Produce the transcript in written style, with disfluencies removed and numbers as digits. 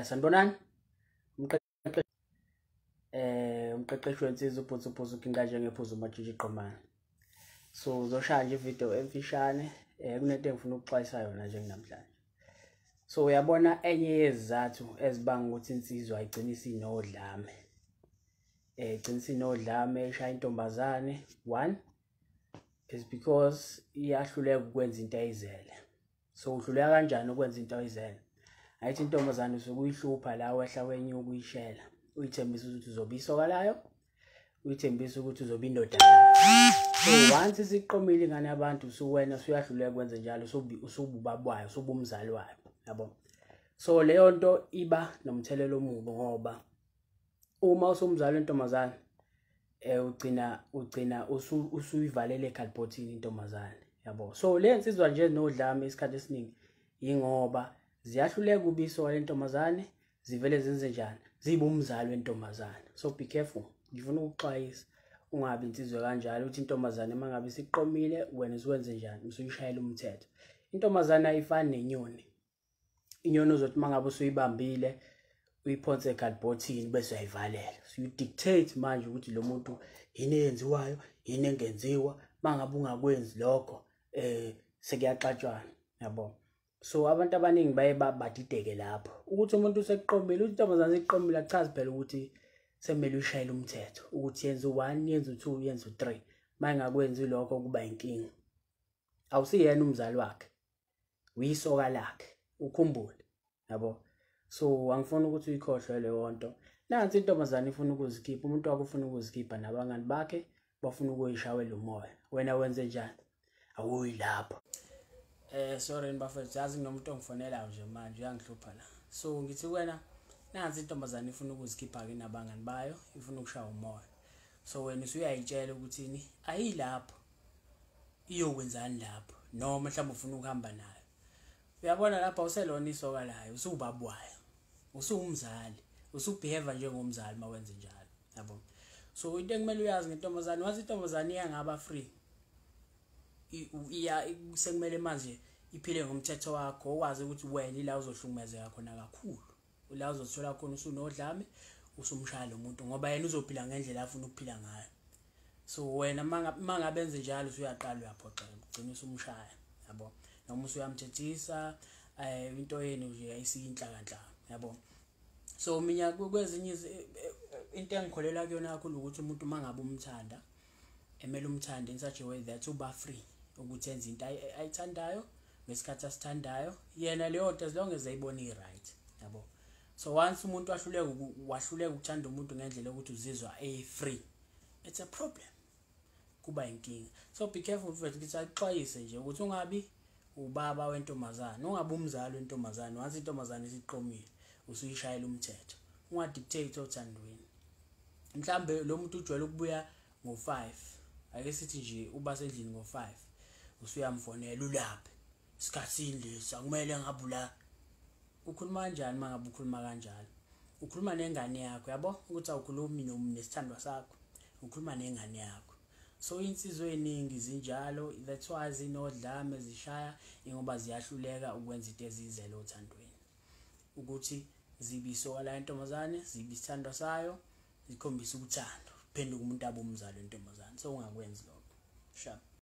Sanibonani. Umqeqeshi umqeqeshi wensizwa uBhutsu uginqa njengephuzu uMatshitshi Qomane. So uzoshaya nje ivideo emfishane, kunento engifuna ukuxwayisa yona nje namhlanje. So uyabona enye yezizathu ezibanga ukuthi insizwa igcine isinodlame. Igcine isinodlame eshaya intombazane, one is because iyahluleka ukwenza into ayizele. So uhluleka kanjani ukwenza into ayizele? Ayithi intombazane usuke uyihlupha la wehla wenyuka uyishela. Uyithembisa ukuthi uzobe isoka layo, uyithembisa ukuthi uzobe indoda yayo. So once isiqomile ingane yabantu, usuwena usuyahluleka ukwenza njalo, usububaba wayo, usubumzali wayo, yabo. So leyo nto iba nomthelela omubi ngoba uma usumzali wentombazane ugcina usuyivalele ekhalibhothini intombazane, yabo. So le nsizwa nje nodlame isikhathi esiningi ingoba ziyahluleka ubiso lentombazane, zivele zenze njani, zibe umzali wentombazane. So be careful, ngifuna ukuxwayisa ungabi insizwa kanjalo uthi intombazane mangabe isiqomile wena usuwenze njani, usuyishayela umthetho. Intombazane ayifani nenyoni. Inyoni uzothi mangabe usuyibambile uyiphonse ekhalibhothini bese uyayivalela. So you dictate manje ukuthi lo muntu yini eyenziwayo, yini engenziwa. Mangabe ungakwenzi lokho sekuyaxatshwana, yabo. So abantu abaningi baye badideke lapho ukuthi umuntu usekuqomile, uthi intombazane isiqomile, achazi phela ukuthi semele uyishayele umthetho ukuthi yenze u1, yenze u2, yenze u3. Mayingakwenzi lokho kuba inkinga. Awusiyena umzali wakhe, uyisoka lakhe, ukhumbule, yabo. So angifuni ukuthi uyikhohlwe leyo nto. Nansi intombazane ifuna ukuzikhipha, umuntu wakho ufuna ukuzikhipha nabangani bakhe bafuna ukuyishawela umoya. Wena wenze njani? Awuyilapho. Sorry bafethu, yazi kunomuntu ongifonelayo nje manje uyangihlupha la. So ngithi wena nansi intombazane ifuna ukuzikhipha ke nabangani bayo, ifuna ukushaya umoya. So wena usuyayitshela ukuthi ini ayilapho, iyokwenzani lapho, noma mhlawumbe ufuna ukuhamba nayo. Uyabona lapha uselona isoka layo, usubaba wayo, usuwumzali, usubehave njengomzali mawenze njalo, yabo. So into ekumele uyazi ngentombazane, wathi intombazane iyangaba free, iya sekumele manje iphile ngomthetho wakho, ukwazi ukuthi wena ila uzohlukumezeka khona kakhulu, la uzothola khona usunodlame, usumshaya lo muntu ngoba yena uzophila ngendlela afuna ukuphila ngayo. So wena mangabe enze njalo usuyaqala uyaphoxeka, ugcina usumshaya, yabo, noma usuyamthethisa, into yenu nje ayisiyinhlakanhlaka, yabo. So mina kwezinye into engikholelwa kuyona kakhulu ukuthi umuntu mangabe umthanda emele umthande in such a way that uba free ukuthi enze into ayithandayo ngesikhathi asithandayo yena, leyo nto as long as ayibona i-right, yabo. So once umuntu wahluleka ukuthanda umuntu ngendlela yokuthi uzizwa e-free, it's a problem, kuba inkinga. So be careful mfethu, ngithi axwayise nje ukuthi ungabi ubaba wentombazane, ungabi umzali wentombazane. Once intombazane isiqomile usuyishayela umthetho, ungadictate othandweni. Mhlambe lo muntu ujwayele ukubuya ngo5, ake sithi nje uba sendlini ngo5, usuyamfonela ulaphe isikhathini lesi akumele ngabe la. Ukhuluma kanjani mangabe ukhuluma kanjalo? Ukhuluma nengane yakho, yabo, ukuthi awukhulumi nesithandwa sakho, ukhuluma nengane yakho. So insizwa eziningi zinjalo, that's why zinodlame zishaya, ingoba ziyahluleka ukwenza into ezizele othandweni, ukuthi zibisoka la intombazane, zibe isithandwa sayo, zikhombisa uthando, phenduka umuntu abe umzali wentombazane. So ungakwenzi lokho. Sharp.